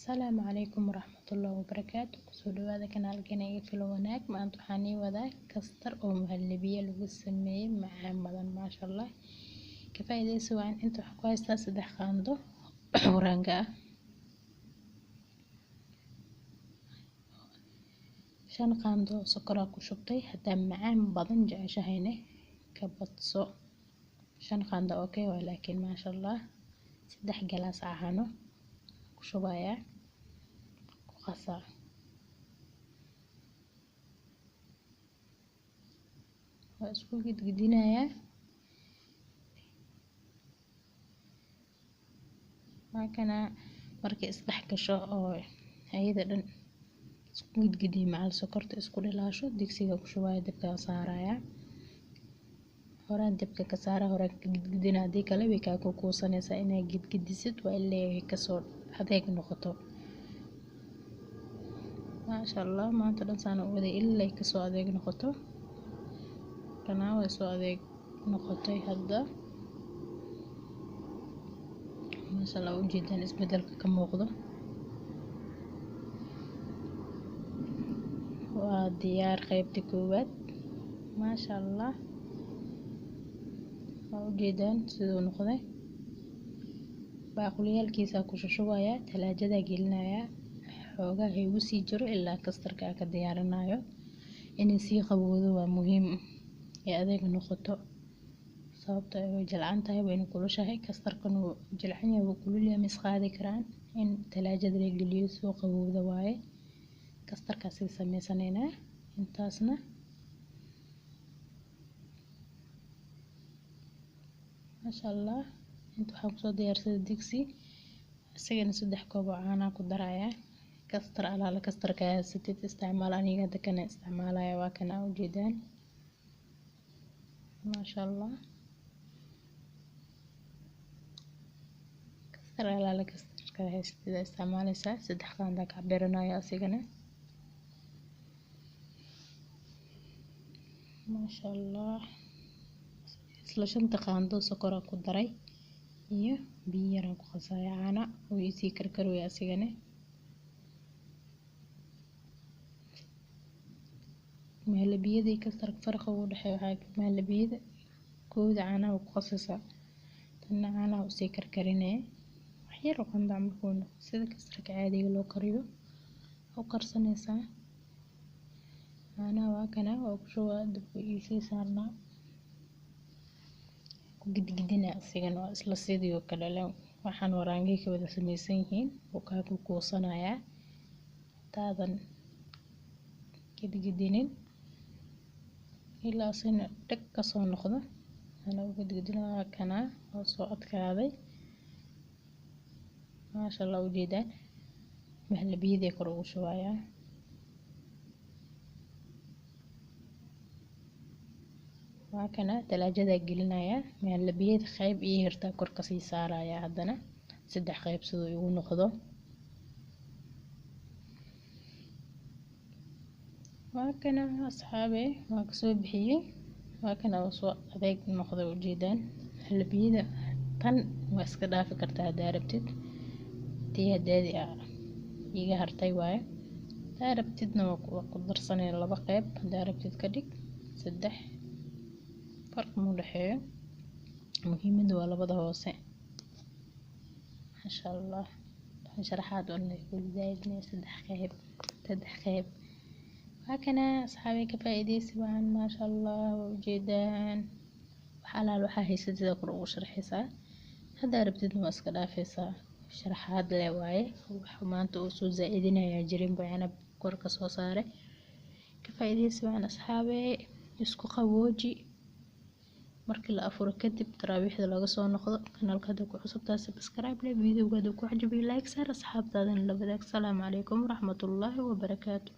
Asalaamu calaykum waraxmatullaahi wabarakaatu. Kusoo dhawaada kanaalkeena ee Filo Wanaag. Maanta waxaan ii wadaa kastar oo muhalabiya lagu sameeyey, macaan badan, maasha Allah. Ka faa'iidaysi waan. Inta waxaan ku haystaa 3 qaando waraanga ah, 5 qaando sokoraa ku shubtay. Hadaa macaan badan jeceshahayne ka badso, 5 qaando okay waa, laakiin maasha Allah 3 galaas caano ku shubayaa, ku qasaa. Waa isku gidgidinayaa. Waa kana markay isdhex gasho oo ayada dhan isku gidgidiyo, macal sokorta isku dhilaasho, digsiga ku shubaya, dabka saaraya. Horaan dabka ka saara, horaan ka gidgidina, haddii kale way kaa kukuusanaysaa. Inaa gidgidisid waa ilaa ay kasoo adeeg noqoto. Maasha Allah, maanta dhan saan u waday ilaa ay kasoo adeeg noqoto. Kanaa way soo adeeg noqotay hadda, maasha Allah. Ujeedaan isbedelka ka muuqdo. Waa diyaar qaybta koowaad, maasha Allah. Waa ujeedaan siduu noqday. Baaquliyaalkiisa ku shushubayaa, talaajada gelinayaa, xoogaa ha igu sii jiro ilaa kastarka aan ka diyaarinayo. Inay sii qabowdo waa muhiim ee adeeg noqoto, sababtoo ah way jilcan tahay, wayna kulushahay. Kastarkan wuu jilcan yahay, wuu kulul yahay, ma is qaadi karaan. In talaajada la geliyo soo qabowda waaye. Kastarkaas sii sameysanaynaa intaasna, maasha Allah. Inta waxaan kusoo diyaarsaday digsi, isagana 3 koob oo caanaa ku darayaa. Kastar alaala kastarka haysatid isticmaal, aniga hadda kana isticmaalaya, waa kana ujeedaan, maasha Allah. Kastar alaala kastarka haysatid isticmaalaysaa. 3 qaandaa ka cabiranaya asigana, maasha Allah. Isla 5ta qaando sokoraa ku daray iyo biyo yaraan ku qasaya, caana wuu isii karkarooya asigana. Mahalabiyadii kastarka farqiga u dhexeeya waxaa mahalabiyada kooda caanaha ku qasaysaa, tanna caanaha usii karkarinee wax yar oo qandac markuu noqdo, sida kastarka caadiga loo kariyo u karsanaysaa. Caanaha waa kana, waa ku shubaa, dabka iisii saarnaa, ku gidgidina asigana. Waa isla sidii oo kale, waxaan waraangay ka wada samaysan yihiin. Wuu kaa ku kuusanayaa taadan gidgidinin ilaa asina dhag kasoo noqdo. Ana u gidgidina. Waa kanaa, waa soo adkaaday, maasha Allah. Ujeedaan mahalabiyadii kor ugu shubayaa. Waa kana, talaajada gelinayaa. Mahalabiyada qayb ii hirtaa kor kasii saaraya, haddana 3 qayb siduu igu noqdo. Waa kana asxaabe, waa kasoo bixiyey. Waa kana, waa soo adeeg noqday, ujeedaan. Mahalabiyada tan waa iska dhaafi kartaa haddaa rabtid, tii hadaadi iga hartay waaye. Haddaa rabtidna waa ku darsanay 2 qayb, haddaa rabtid ka dhig 3, farq ma u dhexeeyo. Muhiimada waa labada hoose, maasha Allah. Sharaxaad oo ku zaidnay 3 qayb, 3 qayb. Waa kana asxaabay, ka faa'iidaysi wacan, maasha Allah. Waa ujeedaan, wax alaal waxaa haysatida kor ugu sharxaysaa, haddaa rabtidna waa iska dhaafaysaa. Sharaxaad le waaye, wax maanta uu soo zaa'idinayaa jirin ba canab kor ka soo saaray. Ka faa'iidaysi wacan asxaabey, isku qabooji markii la afuro kadib, taraawiixda laga soo noqdo. Kanaalka hadda ku cusubtahay subscribe leh, videoga hadda ku cajabiyo like saar, asxaabtaadana la wadaag. Salaamu calaykum waraxmatullaahi wabarakaatu.